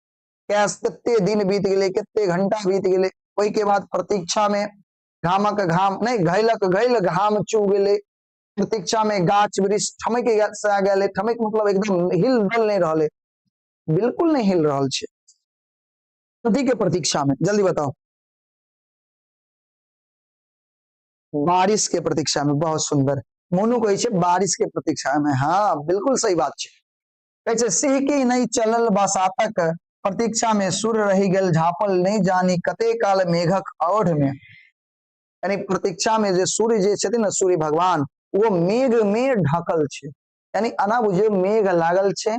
क्या कते दिन बीत गेलै, कते घंटा बीत गेलै, ओहि के बाद प्रतीक्षा में घामक घाम नहीं घैलक घैल घाम चू गेलै। प्रतीक्षा में गाछ वृक्ष ठमक से गेलै, ठमक मतलब एकदम हिल डुल नहीं रहलै, बिल्कुल नहीं हिल रहल छै। कथी के प्रतीक्षा में? जल्दी बताओ। बारिश के प्रतीक्षा में। बहुत सुंदर, मोनू कहै छै बारिश के प्रतीक्षा में। हाँ बिल्कुल सही बात छै। कहै छै सिहकी नहीं चलल बसातक प्रतीक्षा में सूर्य रहि गेल झापल नहीं जानी कते काल मेघक औढ़ में। यानी प्रतीक्षा में जे सूर्य जे छथिन ना, सूर्य भगवान, वो मेघ में ढकल छै। यानी एना बुझियौ मेघ लागल छै,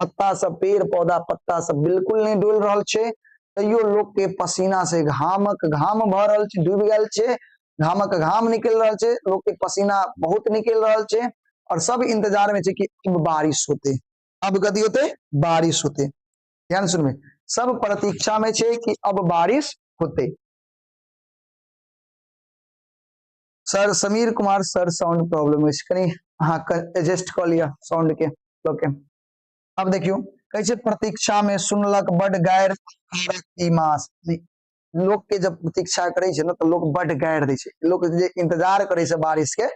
पत्ता सब पेड़ पौधा पत्ता सब बिल्कुल नहीं डोल रहल छै, तैयो लोक के पसीना से घामक घाम भऽ रहल छै, डूबि गेल छै, घामक घाम निकलि रहल छै, लोक के पसीना बहुत निकलि रहल छै, और सब इंतजार में छै कि अब बारिश होते, अब कथी होते? बारिश होते। ध्यान सुनबै, सब प्रतीक्षा में छै कि अब बारिश होते। Sir Sameer Kumar sir sound problem अछि, कनि अहाँ एडजस्ट कऽ लिअ साउंड के। ओके अब देखियौ कहै छै प्रतीक्षा में सुनलक बड गारि ई मास। लोक के जब प्रतीक्षा करै छै ने तऽ लोक बड गारि दै छै। लोक जे इंतजार करै छै बारिश के,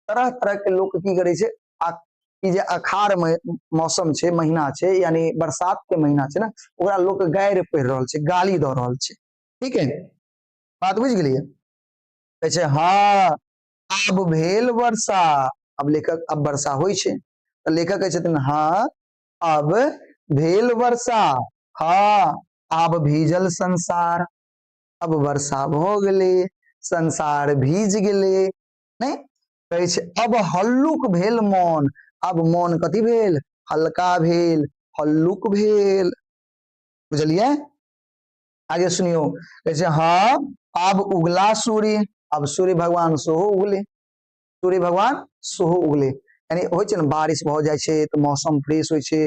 तरह तरह के लोक की करै छै, आ ई जे अखाड़ मौसम छै, महीना छै, यानी बरसात के महीना छै ने, ओकरा लोक गारि पढ़ि रहल छै, गाली दऽ रहल छै। ठीक है, बात बुझि गेलियै? कहै छै हँ आब भेल वर्षा। अब लेखक, अब वर्षा होइ छै तऽ लेखक कहै छथिन हँ अब भेल वर्षा, हँ आब भीजल संसार। अब वर्षा भऽ गेलै, संसार भीज गेलै। नहि कहै छै अब हल्लुक भेल मोन। अब मोन कथी भेल? हल्का भेल, हल्लुक भेल। बुझलियै? आगे सुनियौ, कहै छै हँ आब उगला सूर्य। अब सूर्य भगवान सेहो उगले, सूर्य भगवान सेहो उगले। यानी होइ छै ने, बारिश भऽ जाइ छै तऽ मौसम फ्रेश होइ छै,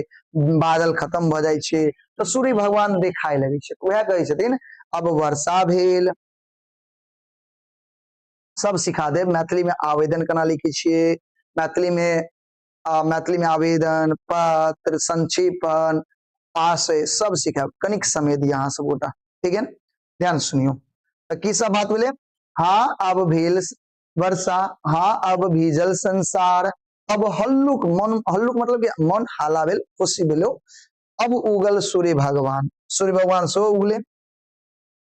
बादल खत्म भऽ जाइ छै तऽ सूर्य भगवान देखाय लगै छै। उएह कहै छथिन अब वर्षा भेल। सब सिखा देब। मैथिली में आवेदन केना लिखै छियै, मैथिली में आवेदन पत्र, संक्षेपण, आशय सब सिखायब। कनिक समय दिअ अहाँ सब गोटा, ठीक है? ध्यान सुनियौ। तऽ की सब बात भेलै? हाँ अब भेल वर्षा, हाँ अब भीजल संसार, अब हल्लुक मन, हल्लुक मतलब कि मन हाला भेल, खुशी भेलो। अब उगल सूर्य भगवान, सूर्य भगवान सेहो उगले।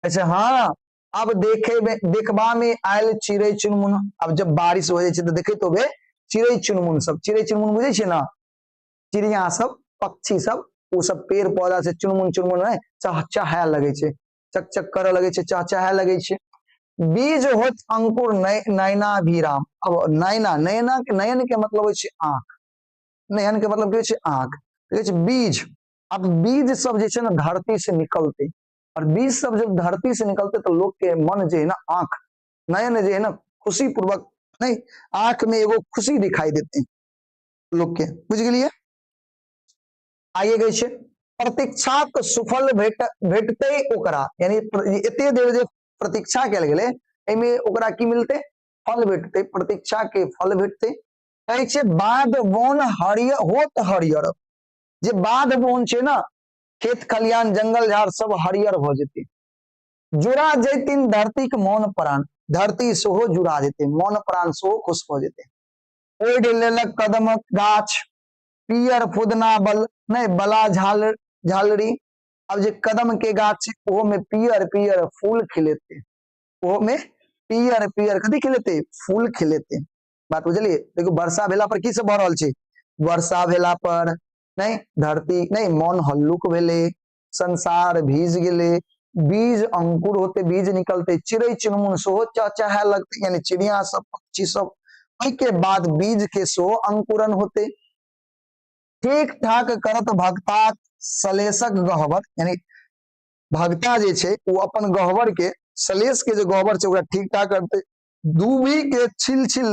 अच्छा हाँ अब देखे में, देखबा में आयल चिड़ै चुनमुन। अब जब बारिश हो जाइ छै तऽ देखैत होबे चिड़ै चुनमुन सब, चिड़ै चुनमुन बुझै छियै ने, चिड़िया सब, पक्षी सब, ओ सब पेड़ पौधा से चुनमुन चुनमुन है चहचहाय लगै छै, चकचक करऽ लगै छै, चहचहाय लगै छै। बीज होत अंकुर नैना भी राम। अब नैना, नैना के, नयन के मतलब होइ छै आंख, नयन के मतलब की होइ छै? आंख। कहै छै बीज, अब बीज सब जे छै ने धरती से निकलते, और बीज सब जब धरती से निकलते तो लोग के मन जे है ना, आंख, नयन जे है ना, खुशी पूर्वक नहीं, आंख में एगो खुशी दिखाई देते लोग के। बुझ गेलियै? आगे कहै छै प्रतीक्षाक सुफल भेटतै ओकरा, यानी एते देर जे प्रतीक्षा कयल गेलै एहिमे ओकरा की मिलतै? फल भेटतै, प्रतीक्षा के फल भेटतै। कहै छै बाध वन हरियर होत हरियर। जे बाध वन छै ने, खेत खलिहान जंगल झाड़ सब हरियर भऽ जेतै। जुड़ा जैतिन धरती के मोन प्राण, धरती सेहो जुड़ा जेतै, मोन प्राण सेहो खुश भऽ जेतै। ओढ़ि लेलक कदमक गाछ पियर फुदना बल नहि बला झाल झालरी। अब जे कदम के गाछ छै ओहो में पियर पियर फूल खिलेते, ओहो में पियर पियर कथी खिलेते? फूल खिलेते। बात बुझलियै? देखियौ वर्षा भेला पर की सब भऽ रहल छै? वर्षा भेला पर नहि धरती नहि मन हल्लुक भेलै, संसार भीज गेलै, बीज अंकुर होते, बीज निकलते, चिड़ै चुनमुन सेहो चहचहाय लगते, यानी चिड़िया सब, पक्षी सब। ओहिके बाद बीज के सेहो अंकुरन होते। ठीक ठाक करत भक्ता सलेशक गहबर, यानी भक्ता जे छै ओ अपन गहबर के, सलेश के जे गहबर छै ओकरा ठीक ठाक करते। दूबी के छिल छिल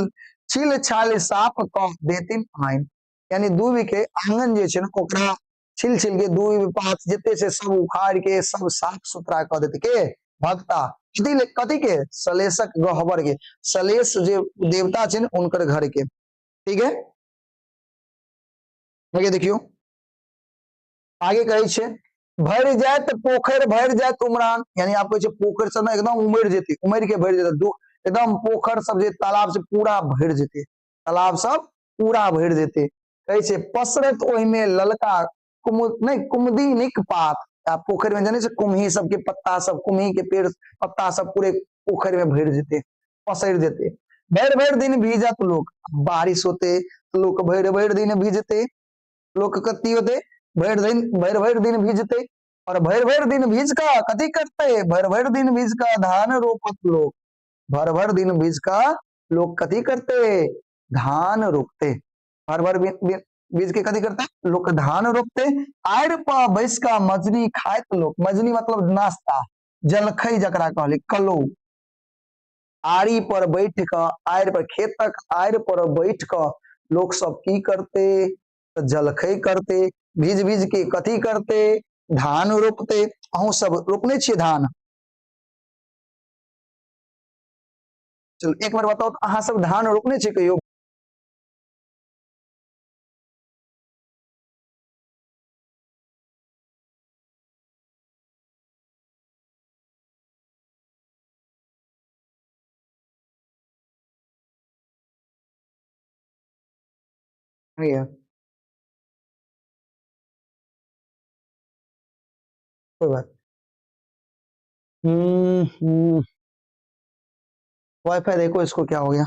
छिल छाल साफ कऽ देथिन आइन, यानी दूबी के आंगन जे छै ने ओकरा छिल छिल के दूबी पात जते छै सब उखाड़ के सब साफ सुथरा कऽ देते। के? भक्ता। कथी कथी के? सलेशक गहबर के, सलेश जे देवता छै ने उनकर घर के। ठीक है, आगे देखियौ, आगे कहै छै भरि जायत पोखरि भरि जायत उमरान, यानी आप कहै छै पोखरि सब एकदम उमड़ि जेतै, उमड़ि के भरि जेतै एकदम पोखरि सब जे तालाब से पूरा भरि जेतै, तालाब सब पूरा भरि जेतै। कहै छै पसरत ओहिमे ललका कुमुद नहि कुमुदिनीक पात। आ पोखरि में जानै छै कुम्ही सबके पत्ता सब, कुम्ही के पेड़ पत्ता सब पूरे पोखरि में भरि जेतै, पसरि जेतै। भरि भरि दिन भीजत लोक, बारिश होते लोक भरि भरि दिन भीजते, लोक कथी होते? भरि दिन, भरि भरि दिन भीजते। और भरि भरि दिन भीज कऽ कथी करते? भरि भरि दिन भीज कऽ धान रोपत लोक। भरि भरि दिन भीज कऽ लोक कथी करते? धान रोपते। भरि भरि बीज के कथी करते? लोक धान रोपते। आड़ि पर बैस कऽ मजनी खाइत लोक, मजनी मतलब नाश्ता, जलखै जकरा कहली, कलो। आड़ी पर बैठ कऽ, आड़ि पर, खेतक आड़ि पर बैठ कऽ लोक सब की करते? तऽ जलखै करते। भीज भीज के कथी करते? धान रोपते। अहूँ सब रोपने छियै धान? चलू एक बार बताउ तऽ अहाँ सब धान रोपने छियै कहियो? कोई बात। वाईफाई देखो इसको क्या हो गया।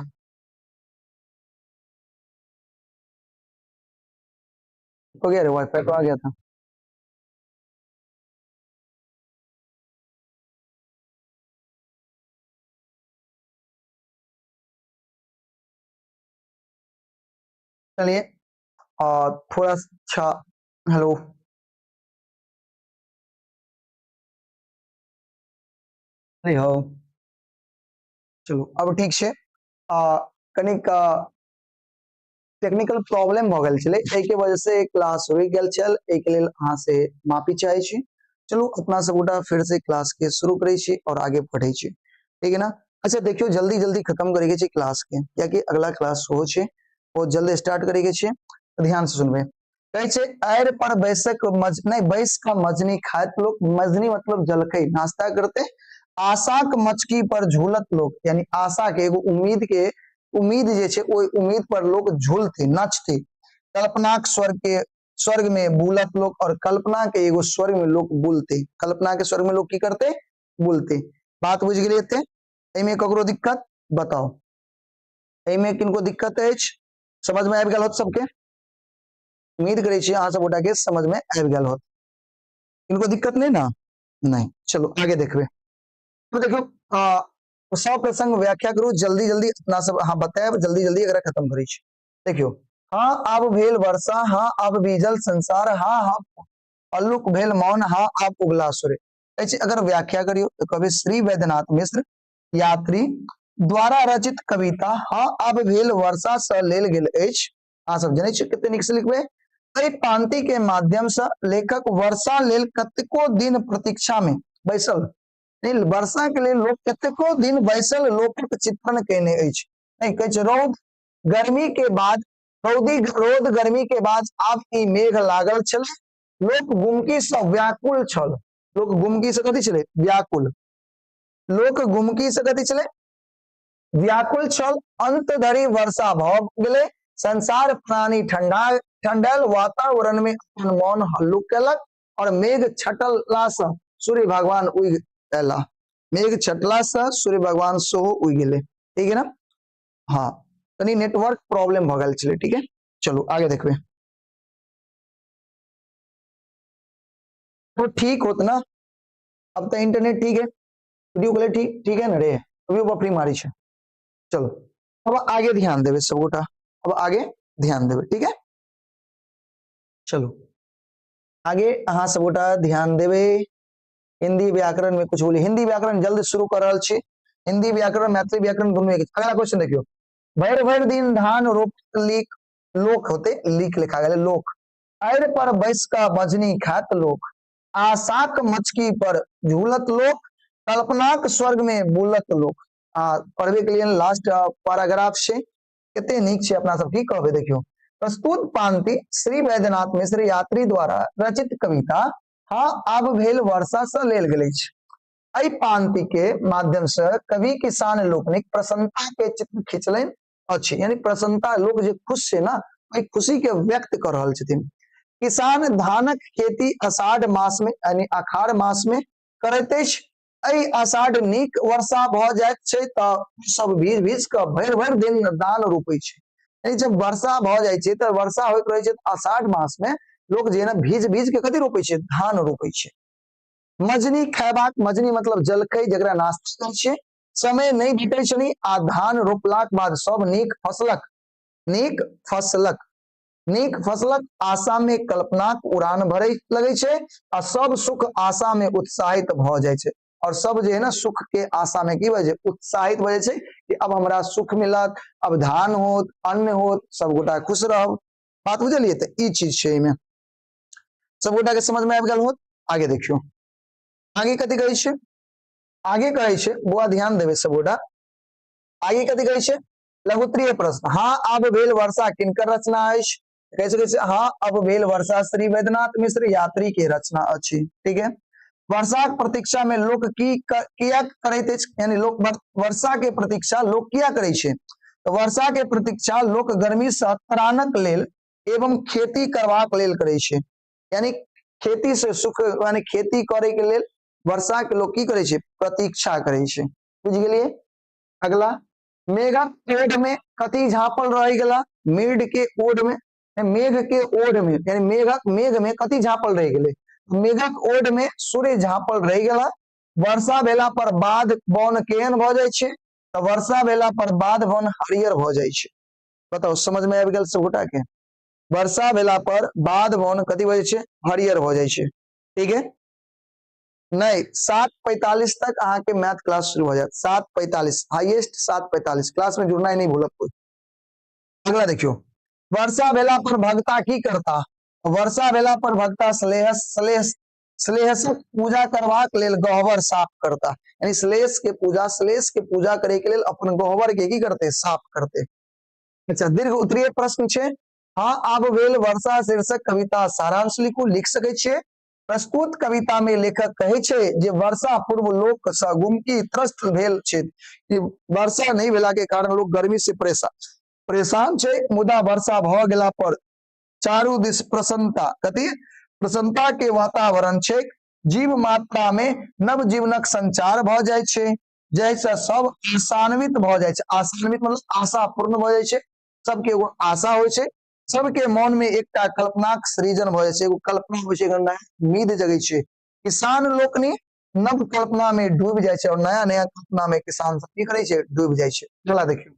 हो गया रे, वाईफाई तो आ गया था। चलिए थोड़ा अच्छा, हेलो अरे हो, चलो अब ठीक है। कनिक टेक्निकल प्रॉब्लम भ गेल छलै, एहिके वजह से क्लास रुकि गेल छल, एहिके लेल अहाँ से माफी चाहै छी। चलू अपना सब गोटा फिर से क्लास के शुरू करै छी और आगे बढ़ै छी, ठीक है ना। अच्छा देखियो जल्दी जल्दी खत्म करे के छै क्लास के, कियाकि अगला क्लास सेहो छै, बहुत जल्दी स्टार्ट करे के छै। ध्यान से सुनबै। कहै छै आयर पर बैसक मज नहीं बैस का मजनी खात लोग, मजनी मतलब जलखै नाश्ता करते, आशाक मचकी पर झूलत लोग, यानी आशा के एगो उम्मीद के उम्मीद जे छै ओहि उम्मीद पर लोग झूलते नाचते, कल्पनाक स्वर्ग के स्वर्ग में बुलत लोग, और कल्पना के एगो स्वर्ग में लोग बुलते, कल्पना के स्वर्ग में लोग की करते बुलते। बात बुझ गेलियै एते? एहिमे ककरो दिक्कत बताओ, एहिमे किनको दिक्कत अछि? समझ में आबि गेल होत सबके? उम्मीद करै छी अहाँ सब गोटा के समझ में आबि गेल होत। किनको दिक्कत नहीं ना? नहीं, चलो आगे देखबे। तो देखो सब प्रसंग व्याख्या करू जल्दी जल्दी, अपना सब अहाँ बतायब जल्दी जल्दी, एकरा खत्म करै छी। देखियो, हाँ आब भेल वर्षा, हाँ आब बीजल संसार, हाँ हाँ अल्लुक भेल मौन, हाँ आब उगला सूर्य। ऐसे अगर व्याख्या करियो तो कवि श्री वैद्यनाथ मिश्र यात्री द्वारा रचित कविता हाँ आब भेल वर्षा से लेल गेल अछि। अहाँ सब जनै छी कते नीक से लिखबै। एहि पांति के माध्यम से लेखक वर्षा लेल कतेको दिन प्रतीक्षा में बैसल, नहीं वर्षा के लेल लोक कतेको दिन बैसल लोकक चित्रण केने अछि। नहीं कहै छै रौद गर्मी के बाद, रौदी रौद गर्मी के बाद आब ई मेघ लागल छल, लोक गुमकी से व्याकुल छल। लोक गुमकी से कथी छलै? व्याकुल। लोक गुमकी से कथी छलै? व्याकुल छल। अंत धरि वर्षा भ गेलै, संसार प्राणी ठंडा ठंडायल वातावरण में अपन मन हल्लुक केलक, और मेघ छटला से सूर्य भगवान उगि अयला, मेघ छटला से सूर्य भगवान सेहो उगि गेलै, ठीक है ना। हाँ कनी नेटवर्क प्रॉब्लम भ गेल छलै, ठीक है। चलू आगे देखबै। तो ठीक होत ना, अब तो इंटरनेट ठीक है, वीडियो क्वालिटी ठीक है ना रे, अभी बफरिंग मारी छै। चलो अब आगे ध्यान देबै सब गोटा, अब आगे ध्यान देबै, ठीक है। चलो आगे अहाँ सब गोटा ध्यान देबै। हिंदी व्याकरण में कुछ बोली, हिंदी व्याकरण जल्द शुरू कर रहल छी, हिंदी व्याकरण मैथिली व्याकरण दुनू एक। अगला क्वेश्चन देखियो, भरि भरि दिन धान रोप लीक लोक होते, लीक लिखा गेलै लोक, आड़ि पर बैस कऽ बजनी खात लोक, आशाक मचकी पर झूलत लोक, कल्पनाक स्वर्ग में बुलत लोक। आ पढ़बे के लिए लास्ट पैराग्राफ छै, कते नीक छै अपना सब की कहबै। देखियो, प्रस्तुत पांति श्री वैद्यनाथ मिश्र यात्री द्वारा रचित कविता हाँ आब भेल वर्षा से लेल गेल अछि। एहि पांति के माध्यम से कवि किसान लोकनिक प्रसन्नता के चित्र खिंचलनि अछि, यानी प्रसन्नता लोक जे खुश छै ना, ओहि खुशी के व्यक्त कर रहल छथिन। किसान धानक खेती आषाढ़ मास में यानी अखाड़ मास में करैत अछि। एहि आषाढ़ नीक वर्षा भऽ जाइत छै तऽ सब भीज भीज कऽ भरि भरि दिन धान रोपै छै। यानी जब वर्षा भऽ जाइ छै तऽ वर्षा होइत रहै छै तऽ आषाढ़ मास में लोक जे ने भीज भीज के कथी रोपै छै? धान रोपै छै। मजनी खयबाक, मजनी मतलब जलखै जकरा नाश्ता कहै छियै, समय नहि भेटै छनि आ धान रोपलाक बाद सब नीक फसलक नीक फसलक नीक फसलक आशा में कल्पनाक उड़ान भरे लगै छै आ सब सुख आशा में उत्साहित भऽ जाइ छै। और सब जे है ना सुख के आशा में की भऽ जाइ छै? उत्साहित भऽ जाइ छै कि अब हमरा सुख मिलत, अब धान होत, अन्न होत, सब गोटा खुश रहब। बात बुझलियै? तऽ ई चीज छै एहिमे। सब गोटा के समझ में आबि गेल होत। आगे देखियौ, आगे कथी कहै छै? आगे कहै छै, बौआ ध्यान देबै सब गोटा, आगे कथी कहै छै? लघुत्तरीय प्रश्न, हाँ अब भेल वर्षा किनकर रचना अछि? कहै सकै छै हाँ अब भेल वर्षा श्री वैद्यनाथ मिश्र यात्री के रचना अछि, ठीक है। वर्षाक प्रतीक्षा में लोक की किया करैत अछि? यानी लोक वर्षा के प्रतीक्षा लोक किया करै छै? तऽ वर्षा के प्रतीक्षा लोक गर्मी से त्राणक लेल एवं खेती करबाक लेल करै छै। यानी खेती से सुख यानी खेती करे के लेल वर्षा के लोग की करे छै? प्रतीक्षा करे छै। बुझि गेलियै? अगला, मेघक ओढ़ में कथी झाँपल रह गेला? मेघ के ओढ़ में, मेघ के ओढ़ में यानी मेघक मेघ में कथी झाँपल रह गेलै? मेघक ओढ़ में सूर्य झाँपल रह गेला। वर्षा भेला पर बाध वन केहन भऽ जाइ छै? तऽ वर्षा भेला पर बाध वन हरियर भऽ जाइ छै। बताउ, समझ में आबि गेल सब गोटा के? वर्षा भेला पर बाध वन कथी भऽ जाइ छै? हरियर भऽ जाइ छै। ठीक है? नहीं, 7:45 तक अहाँके मैथ क्लास शुरू हो जायत। 7:45 हाईएस्ट, 7:45। क्लास में जुड़ना ही नहीं भूलब कोई। अगला देखियो, वर्षा भेला पर भगता की करता? वर्षा भेला पर भगता स्लेहस स्लेहस श्लेषक पूजा करबाक लेल गहबर साफ करता। यानी श्लेष के पूजा, श्लेष के पूजा करे के लेल अपन गहबर के की करते? साफ करते। अच्छा, दीर्घ उत्तरीय प्रश्न छै। हाँ आब भेल वर्षा शीर्षक कविता सारांश लिखू। लिख सकै छियै। प्रस्तुत कविता में लेखक कहै छै जे वर्षा पूर्व लोक सँ गुमकी त्रस्त भेल छै, कि वर्षा नहीं भेला के कारण लोग गर्मी से परेशान परेशान छै, मुदा वर्षा भऽ गेला पर चारू दिस प्रसन्नता, कथी प्रसन्नता के वातावरण छै। जीव मात्रा में नव जीवनक संचार भऽ जाइ छै, जाहिसँ सब आशान्वित भऽ जाइ छै। आशान्वित मतलब आशा पूर्ण भऽ जाइ छै। सबके एगो आशा होइ छै, सबके मन में एकटा कल्पनाक सृजन भऽ जाइ छै, एगो कल्पना होइ छै, एगो नया उम्मीद जगै छै। किसान लोकनि नव कल्पना में डूबि जाइ छै और नया नया कल्पना में किसान सब की करै छै? डूबि जाइ छै। अगला देखियौ,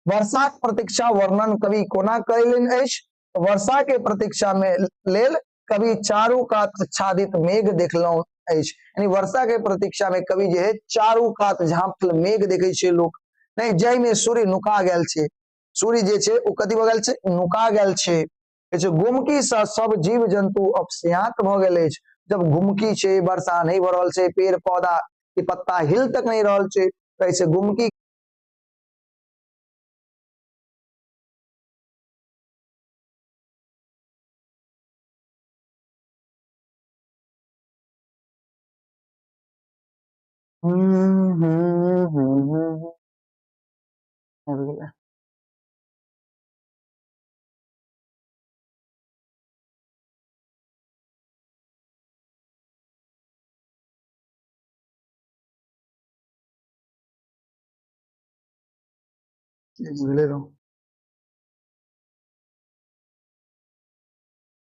वर्षाक प्रतीक्षा वर्णन कवि कोना कयलनि अछि? वर्षा के प्रतीक्षा में लेल कवि चारू कात आच्छादित मेघ देखलहुं अछि। यानी वर्षा के प्रतीक्षा में कवि जे है चारू कात झाँपल मेघ देखै छै लोक नहि, जाहिमे सूर्य नुका गेल छै। सूर्य जे छै ओ कथी भऽ गेल छै? नुका गेल छै। कहै छै गुमकी सँ सब जीव जन्तु अपस्यात भऽ गेल अछि। जब गुमकी छै, वर्षा नहि भऽ रहल छै, पेड़ पौधा के पत्ता हिल तक नहि रहल छै, कहै छै गुमकी। हम्म हम्म हम्म हम्म आबि गेलै। बुझले रहू।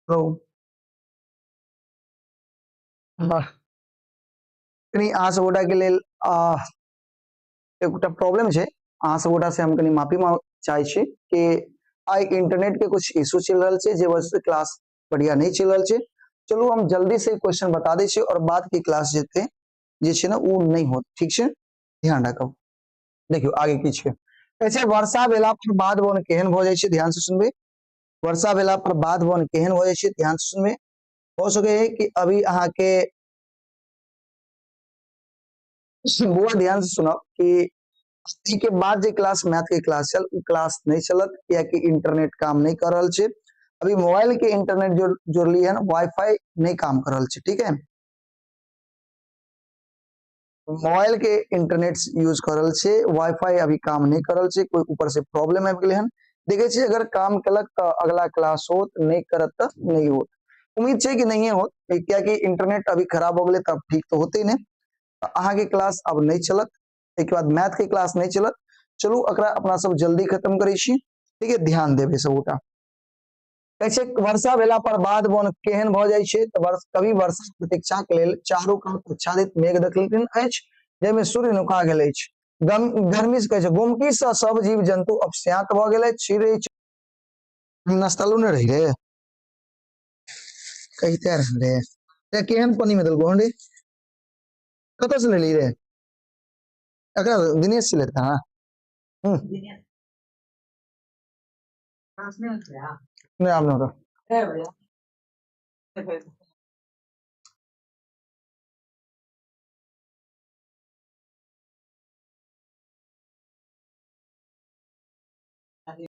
रहू। वाह, कनि अहाँ सब गोटा के लेल एकटा प्रॉब्लम छै। अहाँ सब गोटा से हम कनि माफी मांग चाहे छी कि आइ इंटरनेट के कुछ इशू चलि रहल छै, जे वजह से क्लास बढ़िया नहीं चलि रहल छै। चलू, हम जल्दी से क्वेश्चन बता दै छी और बाद के क्लास जेते जे छै ने ओ नहीं होत। ठीक छै? ध्यान राखब। देखियौ आगे की छै। कहै छै वर्षा भेला पर बाध वन केहन भऽ जाइ छै? ध्यान से सुनबै। वर्षा भेला पर बाध वन केहन भऽ जाइ छै? ध्यान से सुनबै। हो सके है कि अभी अहाँके बुआ, ध्यान से सुनब कि ई के बाद जे क्लास मैथ के क्लास चल, उ क्लास नहीं चलत, कियाकि इंटरनेट काम नहीं कर रहल छै। अभी मोबाइल के इंटरनेट जो जोड़ली है ना, वाईफाई नहीं काम कर रहल छै। ठीक है? मोबाइल के इंटरनेट यूज कर रहल छै, वाईफाई अभी काम नहीं कर रहल छै। कोई ऊपर से प्रॉब्लम आबि गेलै हन। देखै छियै, अगर काम केलक तऽ अगला क्लास होत, नहीं करत तऽ नहीं होत। उम्मीद छै कि नहिये होत, कियाकि इंटरनेट अभी खराब हो गेलै तऽ अब ठीक तऽ होते ही नहीं। अहाँके क्लास अब नहीं चलत, एहिके बाद मैथ के क्लास नहीं चलत। चलू, एकरा अपना सब जल्दी खत्म करै छी। ठीक है? ध्यान देबै सबगोटा। कहै छै वर्षा भेला पर बाध वन केहन भऽ जाइ छै? तऽ कवि वर्षा प्रतीक्षा के लेल चारू कात आच्छादित मेघ देखलखिन अछि, जाहिमे सूर्य नुका गेल अछि। गर्मी से कहै छै गुमकी सँ सब जीव जन्तु अपस्यात भऽ गेल अछि। चिड़ै नाश्ता लो ने रही रे, कहिते रह रे। रे, केहन पानी में देलको रे? कतऽ से लेली रे एकरा? दिनेश से लेता। हाँ, नहीं, आप नहीं।